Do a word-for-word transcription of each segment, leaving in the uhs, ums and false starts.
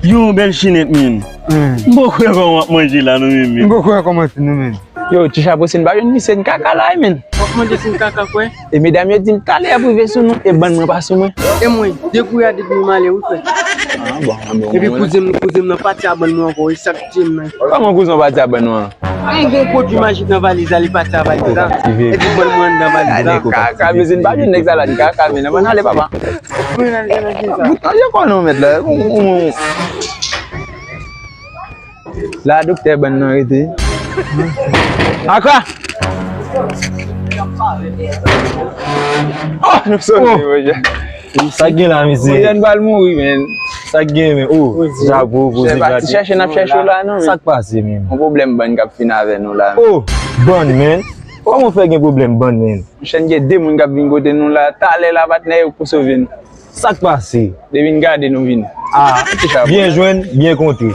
Yon bèl chinèt, men. M poko wè kòman w ap manje la, non, men, men. M poko wè kòman se, non, men. Yo, Ti Chapo, si n pa jwenn misye, n kaka la, men. W ap mande si n kaka kwè? E medam yo di m talè y ap rive sou nou, e bann mwen pa sou mwen. E mwen, dekouraje depi m ale, wi, frè. Ah, bon, ah, bon. Epi kouzen m, kouzen m nan pati a bann mwen ankò, e sa k tiye m nan. Kòman kouzen w pati a bann nou an? Mwen gen yon pwodui majik nan valiz la, li pati a valiz la. Epi bann mwen anndan valiz la. Kaka, men si n pa jwenn nèg sa la, n kaka, men ann ale, papa. Bout nan je kò nou mèt la. La, doktè, bann nan rete. Aka! Oh, nou sove, monchè. Sa k gen la, mesye? Monchè, n pral mouri, men. Sa k gen, men? Oh, chapo, poze gade. Chèche n ap chèche w la, non, men. Sa k pase, men? Yon pwoblèm bann k ap fin avè nou la. Oh, bann, men. Kòman w fè gen pwoblèm bann, men? Monchè, n gen de moun k ap vin kote nou la. Talè la, patnè, yo pou sove nou. Sa k pase? Depi n gade nou vini. Ah, byen jwenn, byen kontre.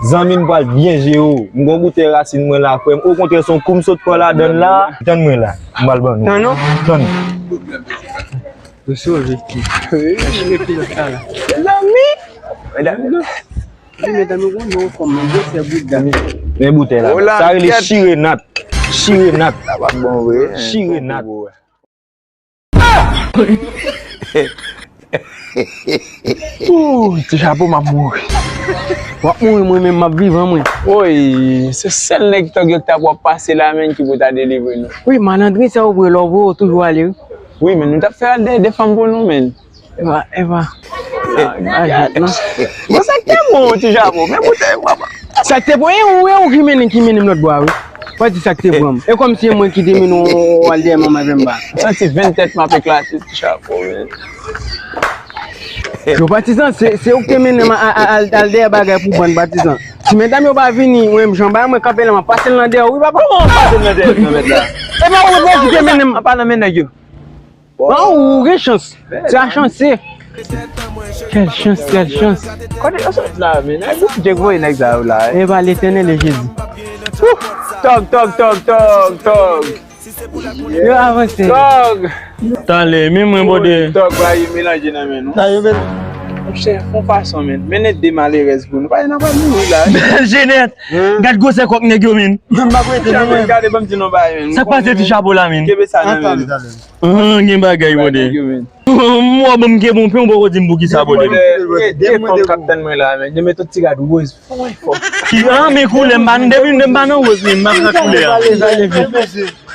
Zanmi m pral byen jere w. M gon boutèy rasin mwen la, frè m. Okontrè, se yon kou m sot pran ladann la. Tann mwen la. M pral ban nou. Tann nou? Tann. Ou sove. Mezanmi! Medam yo. Wi, medam yo, gon non fòm nan, gwosè bouda. Men boutèy la. Sa rele chirenat. Chirenat. Sa pa bon vre. Chirenat. Ooh, Ti Chapo, m ap mouri. W ap mouri, mwen menm, m ap vivan, mwen. Woy, se sèl nèg tòg yo ki ta pou ap pase la, menn, ki pou ta delivre nou. Wi, malandren sa yo vre, lè w voye, w toujou ale, wi. Wi, men nou t ap fè al dèyè de fanm pou nou, menn. Epa, epa. Ah, ah, jwèt, non. Bon, sa k te bon, Ti Chapo, men boutèy, papa. Sa k te bon, e ou, e ou ki mennen, ki mennen m lòt bò a, wi. W a di sa k te bon. E kòmsi e mwen ki te mennen w al dèyè manman Vemba. M santi venn tèt m ap eklate, Ti Chapo, men. Yo, patizan, se, se ou ki te mennen m a, a, a, al, al dèyè bagay pou bann patizan. Si medam yo pa vini, mwen menm, jan bagay mwen kanpe la, m ap pase l nan dèyè, wi, papa. Kòman w ap pase l nan dèyè, nan mèt la? E pa ou, ou ki te mennen m. An palan men nèg yo. Waw, ou gen chans. Se a chanse. Kèl chans, kèl chans. Kote yo sot la, men? Nèg yo djek voye nèg sa yo la, eh. E pa Letènèl e Jezi. Tòg, tòg, tòg, tòg, tòg. Yo avanse. Tòg. Talè, men mwen bòde. Tòg, ba yo melanje nan men nou. Sa yo men. Monchè, fon fason, men. Mennen de malerèz pou nou. Pa nan pral mouri la. Bèl Jenèt. Gad gwosè kòk nèg yo, men. M pa prete non, men. Gade, ban m di nou bagay, men. Sa k pase Ti Chapo la, men? Kenbe sa nan men nou. Ah, gen bagay, bòde. M wè ban m ke bon pen, ou poko di m pou ki sa, bòde. De fanm k ap tann mwen la, men. Yo met yon ti rad woz fò, fò. Ki, ah, men koulè, m pa, depi m pa nan woz, men m ap nan koulè a.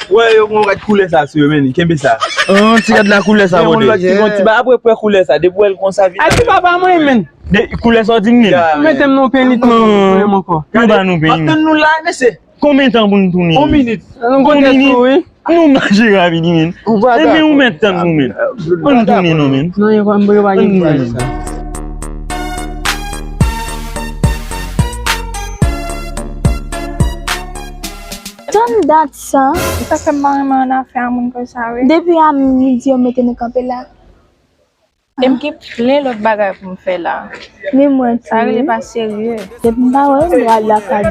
Wè, yo gon rad koulè sa sou yo, men. Kenbe sa. Ah, ti rad la koulè sa, bòde. Ki gon ti ba, apre, prè koulè sa, depi w wè l konsa, vin. A, ti papa mwen, men. De, koulè sa w di m, men. Mete m nan pen, li tou, menm ankò. Nou ba nou pen. Ap tann nou la, mesye. Konbyen tan pou n tounen? Yon minit. Nou konte sou, wi. Nou mache rapid, men. Enben, ou mèt tann nou, men. Ann tounen, non, men. Non, yo pa, yo pa gen kouraj sa. Tann dat sa. Ou sa fè m pa renmen annafè a moun konsa, wi. Depi a midi, yo mete nou kanpe la. E m gen plen lòt bagay pou m fè la. Men mwen tou. Sa rele pa serye. Depi m pa wè, m pral lakay li.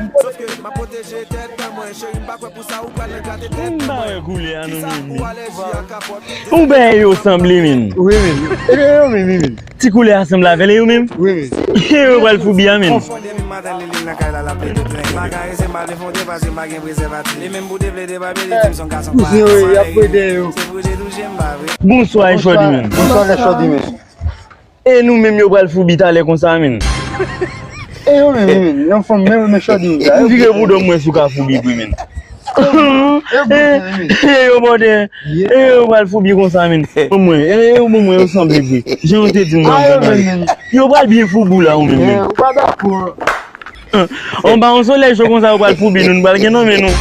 M pa wè koulè a non, men. Ou bèy yo sanble, men. Wi, men. E yo menm, wi, men. Ti koulè a sanble avè l, e yo menm? Wi, men. E yo pral foubi a, men. Depi maten li, li nan kay la, l ap plede plenyen. M pa ka rete, m pa vle fè yon depase, m pa gen prezèvatif. Li menm pou te plede papye, li di m se yon gason pa. Kouzen, wi, y ap prede yo. Se pou te touche m, pa vre. Bonswa, Echòdi, men. Bonswa, Echòdi, men. E nou menm yo pral foubi talè konsa, men. E yo menm, men, yon fanm, men, men, Echòdi, men. M vire pou do m wè si w ka foubi vre, men. E yo, bòde. E yo pral foubi konsa, men. Mwen, e yo, mwen, yo sanble vre. Jan yo te di m nan, yo pral byen foubi w la, ou menm, men. Ou pa dakò. Anba yon solèy cho konsa, yo pral foubi nou, nou pral gen nan men nou.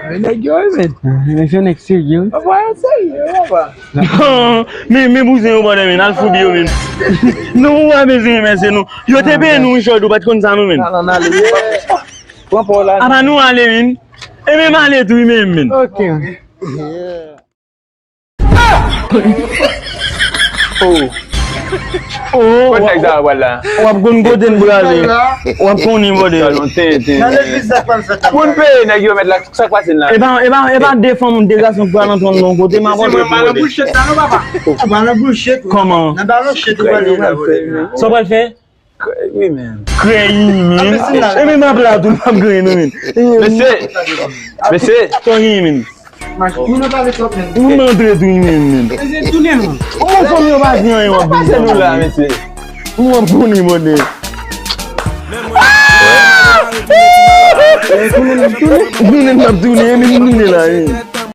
Men nèg yo, men. Men se nèg serye, wi. Papa, yo serye, papa. Men, men bouzen yo, bòde, men, al foubi yo, men. Non, ou pa bezwen renmèsye nou. Yo te peye nou, Richard, ou pa t konn sa, non, men. Nan, nan, nan, ale. Pran pa w la. Apa nou ale, men. E men m ale tou, men, men. Ok. Oh. Oh, w ap konn kote n prale. W ap konnen, brother. Nan legliz la k pral fèt la. Pou n peye nèg yo mèt la, sa k pase n la? E pa, e pa, e pa de fanm, de gason k pral antre nan yon kote, m ap antre tou, brother. Ou pral nan bullshit la, non, papa? Ou pral nan bullshit, wi. Kòman? Nan bullshit, ou pral nan bullshit. Sa w pral fè? Wi, men. Krèy, men. E men m ap la tou, m ap griyen nou, men. Mesye! Mesye! Sa w griyen, men? Moun nan antre tou, men, men. Mesye, tounen non. Ou fanm yo pa di anyen, w ap pase nou la, mesye. Ou ap konnen, brother. Tounen, m ap tounen, men m tounen la, men.